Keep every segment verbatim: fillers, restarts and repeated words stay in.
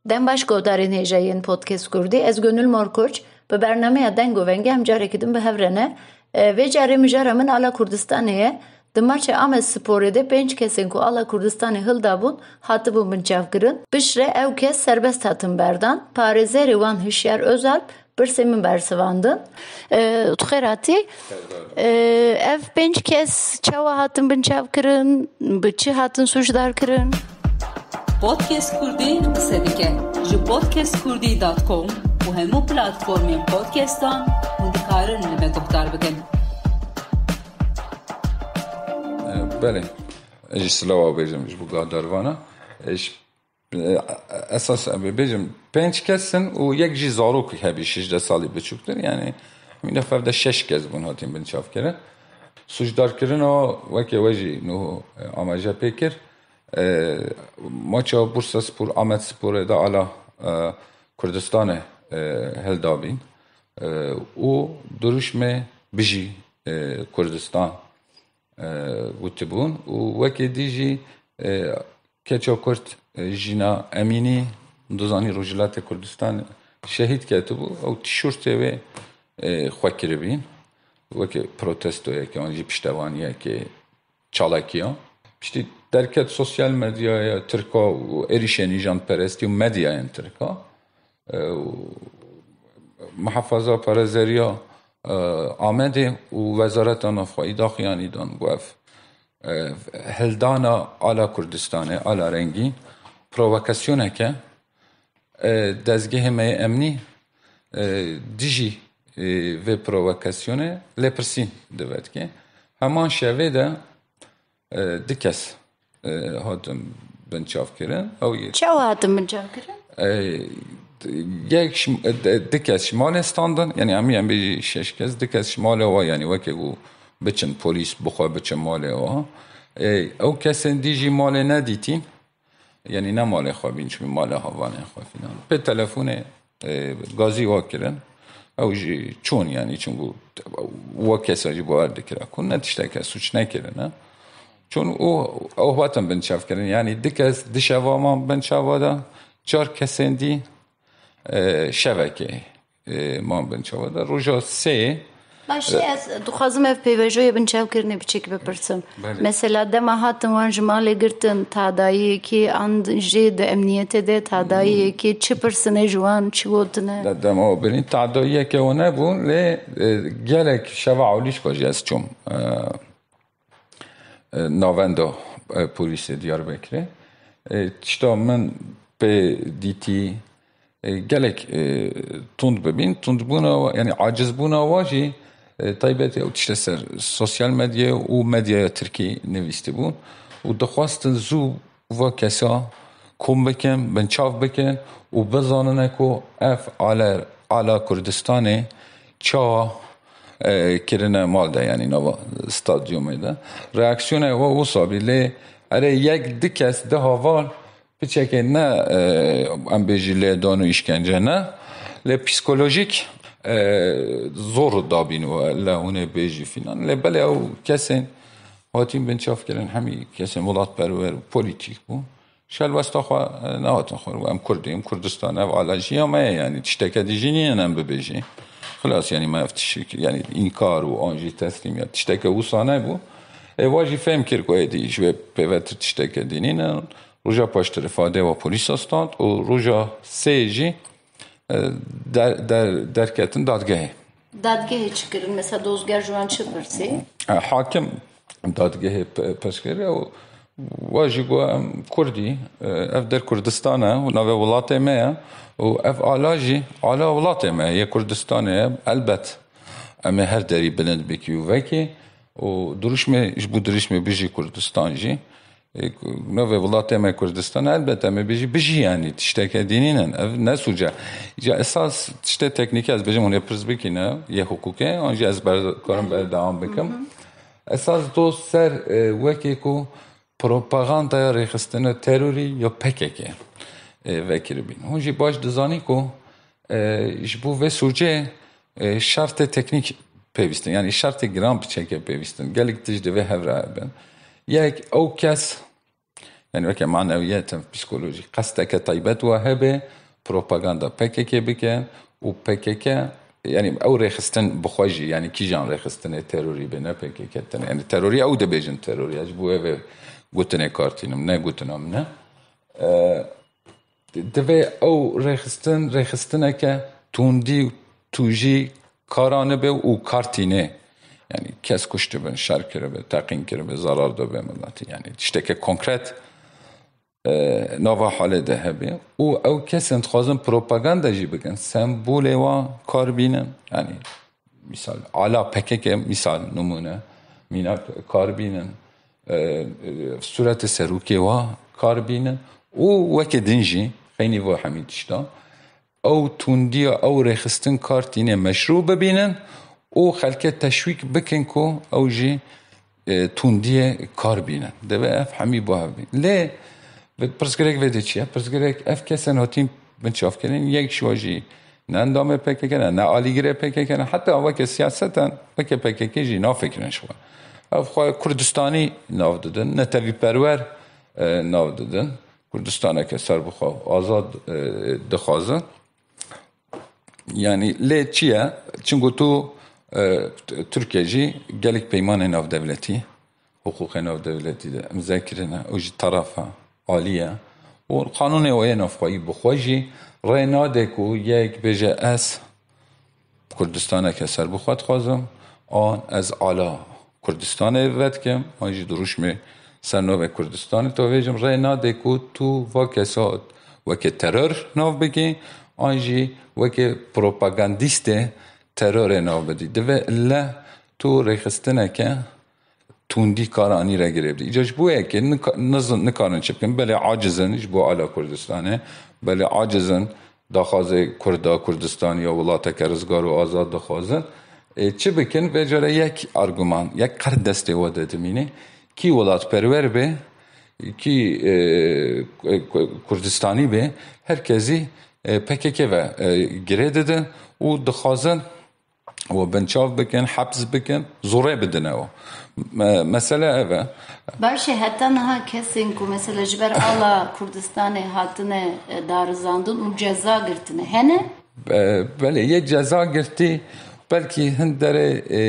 Dem baş guhdarên hêja yên Podcast Kurdî, ez Gönül Morkoç, bi bernameya Deng û Vengê em carekî din bi hev re ne. E, vê carê mijara min ala Kurdistanê ye. Di maçê Amed Sporê de pênc kesên ku ala Kurdistanê hildabûn, hatibûn binçavkirin. Piştre ew kes serbest hatin berdan. Parêzerê wan Hişyar Özalp pirsê min bersivandin. E, tu xêr hatî. E, ev pênc kes çawa hatin binçavkirin? Bi çi hatin sûcdarkirin? Podcast Kurdî qise dike. Ji podcast kurdî dot com û hemû platformên podcastan hûn dikarin li me guhdar bikin. Belê. Ez jî silawa bêjim ji bo guhdarvana. Ji, esas em bêjim pênc kes in û yek jî zarok hebî şêzdeh salî biçûktir. Yani min defa de şeş kes bûn hatin binçavkirin. Sûcdarkirina weke we jî niho, e, amaje pê kir. E, maça Bursa Spor, Amed Sporê de ala, e, Kurdistanê, e, hildabîn. E, û duruşmê Bijî, e, Kurdistan, e, gotibûn û wekî dî jî, e, keça Kurd, e, Jîna Emînî, dizanî Rojhilatê Kurdistan şehîd ketibû. Ew tîşortê wê, e, xwe kiribîn. Wekî protestoyekê, an jî piştevaniyekê çalakiya. Piştî derket sosyal medyaya Tirka û êrîşên nîjanperestî û medyayên Tirka, e, û mihefaza parêzeriya, e, Amedê û Wezareta Navxweyî daxuyanî dan ku ev, e, hildana ala Kurdistanê, ala rengî, provokasyoneke, e, dezgehê me yê emnî, e, dijî, e, vê provokasyonê lêpirsîn divedike. Heman şevê de, e, du kes, e, hatin binçavkirin. Ew yê Çawa hatin binçavkirin? E, yek ji, e, du kes ji malê standin, yani em, em bêjî şeş kes, du kes ji malê wa, yani weke ku biçin polîs, bixwe biçin malê wa. E, ew kesên dî jî malê nedîtîn. Yanî ne malê xwe bîn, çûn malê hevalên xwe filan. Pê telefonê, e, gazî wa kirin. Ew jî çûn yanî, çunku wa kesa jî bawer dikira ku ne tişteke sûc nekirine. Çûn û ew hatin binçavkirin. Yanî du kes di şeva man binçava de, çar kesên dî, e, şevekê, e, man binçava de. Roja sê, Baş e, ez dixwazim ev pêvajoyê binçavkirinê biçek bipirsim. Belê. Mesela dema hatin wan ji malê girtin, tadayiyekî an jê di emniyetê de tadayiyekî çi pirsinê ji wan çi gotine? De-, dema o birîn tadayiyeke o nebûn, lê, e, gelek şeva ewlî jî ez çûm, e, e, navenda, e, polîsê Diyarbekirê. E, tişta min pê dîtî, e, gelek, e, tund bibîn. Tundbûna wa, yani acizbûna wa jî, e, taybet ew tiştê ser sosyal medyayê û medyaya tirkî nivîstibûn û dixwestin zû va kesa kom bikin, binçav bikin û bizanine ku ev ala, ala Kurdistanê çawa, e, kirine mal de, yani nava stadyumê de. Reaksiyona wa wisa bî, lê erê yek du kes di heval piçekê ne, e, em bêjî lêdan û îşkence ne, lê psîkolojîk, e, zor dabîn û le hûnê bêjî filan. Lê belê ew kesên hatîn binçavkirin hemî kesên welatperwer û polîtîk bû. Ji helwesta xwe, e, nehatin xwe. Em Kurd in, Kurdistan, ev ala jiya me ye, yanî tişteke dî jî nîne em bibêjî. Xilas, yanî me ev tişt, yanî înkar û an jî teslîmiya tişteke wisa nebû. Ê wa jî fêm kir ku êdî ji wê pêvetir tişteke dî nîne. Roja paştir îfadê wa polîsa stand û roja sê jî, e, der, der, derketin dadgehê. Dadgehê çi kirin? Mesela dozger ji wan çi pirsî? E, hakim dadgehê pe-, pirs kiriye û wa jî got, em Kurdî, e, ev der Kurdistan e û navê welatê me ye û ev ala jî ala welatê me ye, yê Kurdistanê ye. Elbet em ê her derî bilind bikî û vekî û dirûşmê, ji bo dirûşmê Bijî Kurdistan jî, e, navê welatê me Kurdistan, elbet em ê bijî, bijî, yanî tişteke dî nîne. Ev ne sûc e. Îca esas tiştê teknîkî ez bêjim hûn ê pirs bikîne, yê hiqûqê, an jî ez ber-, karim berdewam bikim. Esas doz ser, e, wekî ku propagandaya rêxistina terorî ya P K K, e, vekiribîn. Hûn jî baş dizanî ku, e, ji bo vê sûcê, e, şertê teknîk pêwîstin, yanî şertê giran piçeke pêwîstin. Gelek tişt divê hev re hebin. Yek, ew kes Yani weke manewiyet, psîkolojî, qesteke taybet wa hebe, propaganda P K K bikin û P K K, yani ew rêxistin bi xwe jî, yani kîjan rêxistinê terorî be, ne P K K tenê. Yani terorî ew dibêjin terorî. Ez ji bo wê vê gotinê kartînim, ne gotina min e. Divê ew rêxistin, rêxistineke tundî û tûjî kara nibe û kartînê. Yani kes kuştibin, şer kiribe, teqîn kiribe, zarar dibe miletî. Yani tişteke konkret, e, nava halê de hebe. Û ew kesên dixwazin propaganda jî bikin, sembolê wa kar bînin. Yani misal, ala P K K, misal, nimûne, mînak kar bînin. E, e, sûretê serokê wa kar bînin. Û weke din jî, xeynî vo hemî tişta, ew tundiya, ew rêxistin kartînê meşrû bibînin û xelkê teşwîk bikin ku ew jî, e, tundiyê kar bînin. Divê ev hemî bo hev bîn. Lê pirsgirêk vê de çi ye? Pirsgirêk ev kesên hatîn binçavkirin, yek ji wa jî ne endamê P K K ne, ne alîgirê P K K ne, heta weke siyaseten, weke P K K jî nafikirin ji xwe. Ev xwe Kurdistanî nav didin, netewîperwer, e, nav didin. Kurdistaneke serbixwe û azad, e, dixwazin. Yani lê çi ye? Çimku tu, e, Tirkiye jî gelek peymanên navdewletî, hiqûqê navdewletî de imze kirine, û jî terefa alî ye. Û qanûnê wê navxweyî bi xwe jî rê nade ku yek bêje ez Kurdistaneke serbixwe dixwazim, an ez ala Kurdistanê vedikim, an jî dirûşmê ser navê Kurdistanê tavêjim. Rê nade ku tu va kesa weke teror nav bikî, an jî weke propagandîstê terorê nav bidî. Divê ille tu rêxistineke tundî kar anî re girê bidî. Îca ji bo yekê nika-, nizin-, nikarin çi bikin. Belê aciz in ji bo ala Kurdistanê, belê aciz in daxwazê Kurda, Kurdistanî ya welateke rizgar û azad dixwazin. Ê, çi bikin? Vê care yek arguman, yek qert destê we de dimîne. Kî welatperwer be, kî, e, Ku-, Kurdistanî be, her kesî, e, P K K ve, e, girê didin û dixwazin we binçav bikin, heps bikin, zorê bidine we. Me-, mesele ev e. Baş e, heta niha kesên ku mesela ji ber ala Kurdistanê hatine, e, darizandin û ceza girtine hene? Be-, belê, yê ceza girtî, belkî hin derê, e,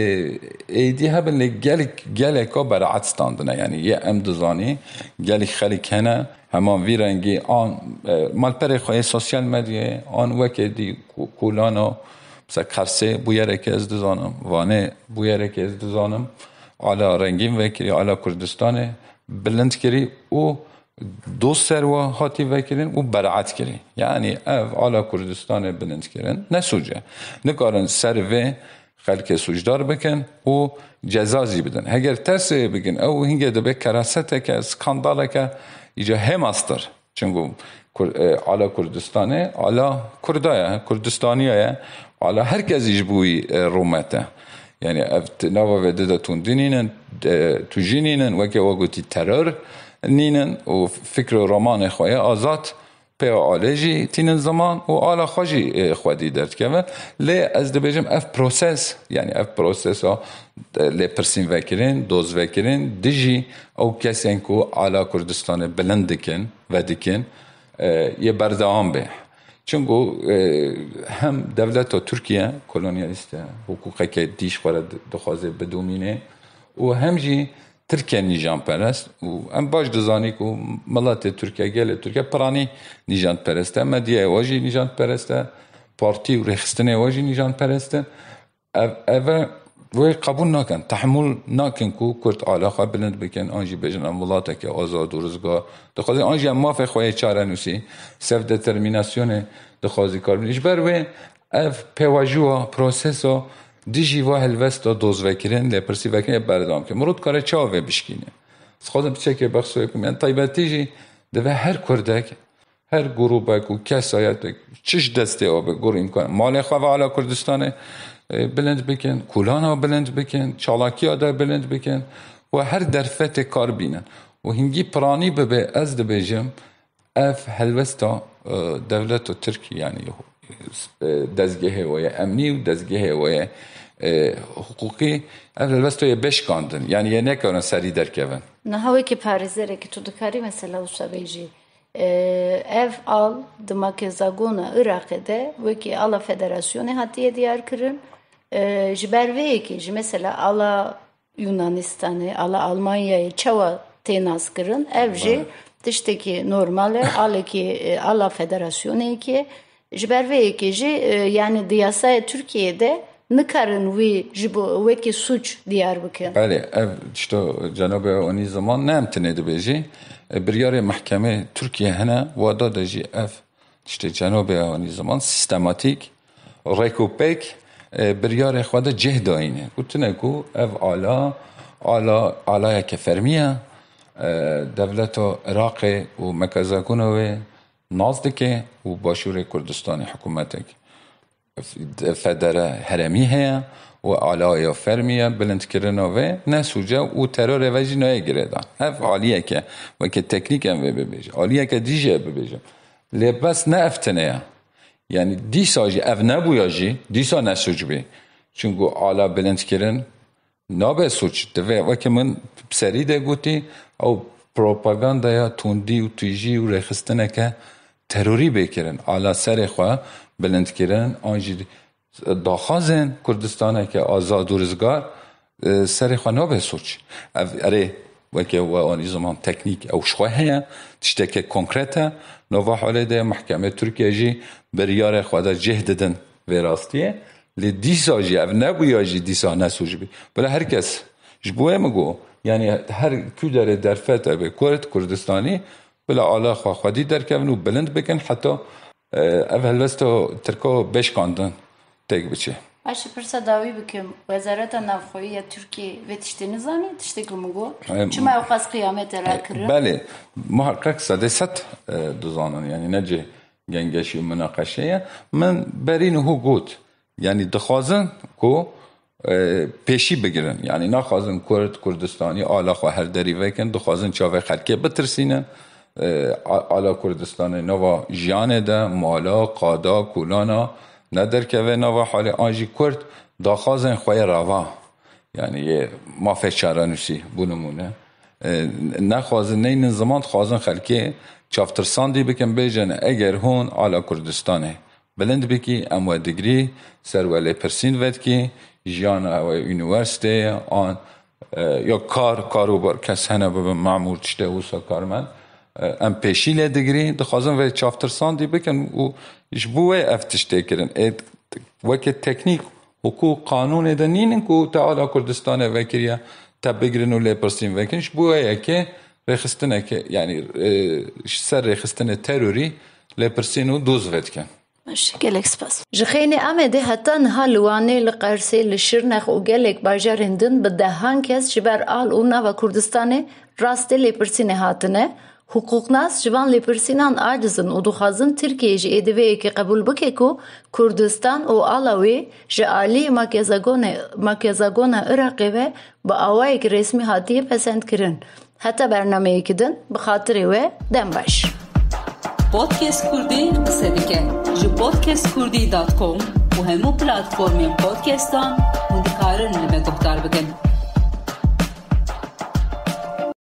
êdî hebin, lê gelek, geleka beraet standine. Yani yê em dizanî, gelek xelk hene, heman vî rengî an, e, malperê xwe yê sosyal medyayê, an weke dî ku-, kulana, mesela Qersê bûyereke ez dizanim, Vanê bûyereke ez dizanim, ala rengîn vekirî, ala Kurdistanê bilind kirî û doz ser wa hatî vekirin û beraet kirî. Yani ev ala Kurdistanê bilind kirin, ne sûc e. Nikarin ser vê xelkê sûcdar bikin û ceza zî bidin. Heger tersê bikin, ew hingê dibe keraseteke, skandaleke îca hê mestir. Çimku Kur-, e, ala Kurdistanê, ala Kurda ye, Kurdistaniya ye, ala her kesî ji bo wî, e, rûmet e. Yani ev t-, nava vê di de tundî nînin, de, tujî nînin, weke we gotî teror nînin û fikr û romanê xwe ye azad, pê alê jî tînin ziman û ala xwe jî, e, xwedî derdikeve. Lê ez dibêjim ev proses, yani ev prosesa, e, lêpirsîn vekirin, doz vekirin, dijî ew kesên ku ala Kurdistanê bilind dikin, vedikin, e, yê berdewam be. Çimku, e, hem dewleta Tirkiye kolonyalîst e, hiqûqeke dî ji xwe re di-, dixwaze bidomîne û hem jî Tirkiye nîjanperest û em baş dizanî ku miletê Tirkiye, gelê Tirkiye piranî nîjanperest e, medyaya we jî nîjanperest e, partî û rêxistinê we jî nîjanperest e. Ev, ev e, wê qebûl nakin, tehemûl nakin ku Kurd ala xwe bilind bikin, an jî bêjin em welateke azad û rizgar dixwazin, an jî em mafê xwe yê çarenûsî, self-determinasyonê dixwazî kar bînin. Ji ber wê ev pêvajoya, prosesa dijî va helvesta dozvekirin, lêpirsî vekirin ê berdewam kirin. Mirov dikare çawa vê bişkîne? Ez dixwazim piçekê behsê wê bikim. Em taybetî jî divê her Kurdek, her grûbek û kesayetek çi ji destê we be, gur îmkan, malê xwe ve ala Kurdistanê, e, bilind bikin, kulana bilind bikin, çalakiya de bilind bikin û her derfetê kar bînin. Û hingî piranî bibe, ez dibêjim, ev helwesta, e, dewleta Tirk, yani, e, dezgehê we ye emnî û dezgehê we ye, e, hiqûqî ev helbesta yê beşkandin. Yanî yê nekarin serî derkevin. Niha wekî parêzerekî tu dikarî mesela wisa bêjî, e, ev al di makezagona Iraqê de wekî ala federasyonê hatiye diyar kirin. E, ji ber vê yekê jî mesela ala Yunanistanê, ala Almanyayê çawa tê naskirin? Ev jî Bale. tiştekî normal e, alekî, e, ala federasyonekê. Ji ber vê yekê jî, e, yani di yasaya Tirkiyeyê de nikarin wî ji bo wekî sûc diyar bikin. Belê, ev tişto cenabê anî ziman ne em tinê dibêjî. E, biryarê mehkemê Tirkiye hene, wada de jî ev tiştê cenabê anî ziman, sîstematîk, rêk û pêk, e, biryarê xwe de cih dayîne. Gotine ku ev ala, ala, alayeke fermî ye, e, dewleta Iraqê û mekezagona wê nas dike û Başûrê Kurdistanê hikûmetek federe heremî heye û alaya fermî ye, bilindkirina vê ne sûc e û terorê ve jî nayê girêdan. Ev aliyeke weke teknîk em vê bibêjin. Aliyeke dî jî bibêjim. Lê bes ne ev tine ye. Yanî dîsa jî ev nebûya jî, dîsa ne sûc bî. Çunku ala bilindkirin nabe sûc. Divê weke min serî de gotî, ew propagandaya tundî û tîjî û rêxistineke terorî bê kirin. Ala serê xwe bilind kirin, an jî daxwazên Kurdistaneke azad û rizgar, e, serê xwe nabe sûc. Ev erê weke we anî ziman teknîk ew ji xwe heye, tişteke konkret e. Nava holê de mehkemê Tirkiye jî biryarê xwe de cih didin vê rastiyê. Lê dîsa jî ev nebûya jî dîsa ne sûc bî. Bila her kes ji bo wê min got, yanî her ku derê derfet e bê Kurd, Kurdistanî, bila ala xwe xwedî derkevin û bilind bikin heta, e, ev helwesta Tirka beşkandin têk biçe. Ez ji pirsa dawî bikim, Wezareta Navxweyî ya Tirkiyê vê tiştê nizanî, tiştê ku min got? Em, Çima ew qas qiyametê e, rakirin? Belê, muheqeq sedê sed, e, dizanin, yanî ne cê gengeşî û minaqeşe ye. Min berî niho got, yanî dixwazin ku, e, pêşî bigirin. Yanî naxwazin Kurd, Kurdistanî ala xwe her derî vekin, dixwazin çavê xelkê bitirsînin. E, a-, ala Kurdistanê nava jiyanê de, mala, qada, kulana, ne derkeve nava halê an jî Kurd daxwazên xwe yê rava. Yanî yê mafê çarenûsî, bo nimûne. E, nexwazin neynin ziman, dixwazin xelkê çavtirsandî bikin, bêjin, eger hûn ala Kurdistanê bilind bikî, em we digrî, ser we lêpirsîn vedikî, jiyana we unîversîteyê, an, e, ya kar, karûbar, kes hene bibin memûr, tiştê wisa karmend, e, em pêşî lê digrî, dixwazin vê çavtirsandî bikin û ji bo wê ev tiştê kirin. Ê, weke teknîk, hukuk, qanûnê de nînin ku te ala Kurdistanê vekiriye, te bigirin û lêpirsîn vekin. Ji bo wê yekê rêxistineke, yanî, e, ji ser rêxistinê terorî lêpirsîn û doz vedikin. Baş, gelek spas. Ji xênê Amedê heta niha li Wanê, li Qersê, li Şirnex û gelek bajarên din bi dehan kes ji ber al û nava Kurdistanê rastê lêpirsînê hatine. Hiqûqnas ji van lêpirsînan aciz in û dixwazin Tirkiye jî êdî vê yekê qebûl bike ku Kurdistan û ala wê ji alî makezagone-, makezagona Iraqê ve bi awayekî resmî hatiye pesendkirin. Heta bernameyekî din, bi xatirê we dem baş. Podcast Kurdî qise dike. Ji podcast kurdî dot com û hemû platformên podcastan hûn dikarin li me guhdar bikin.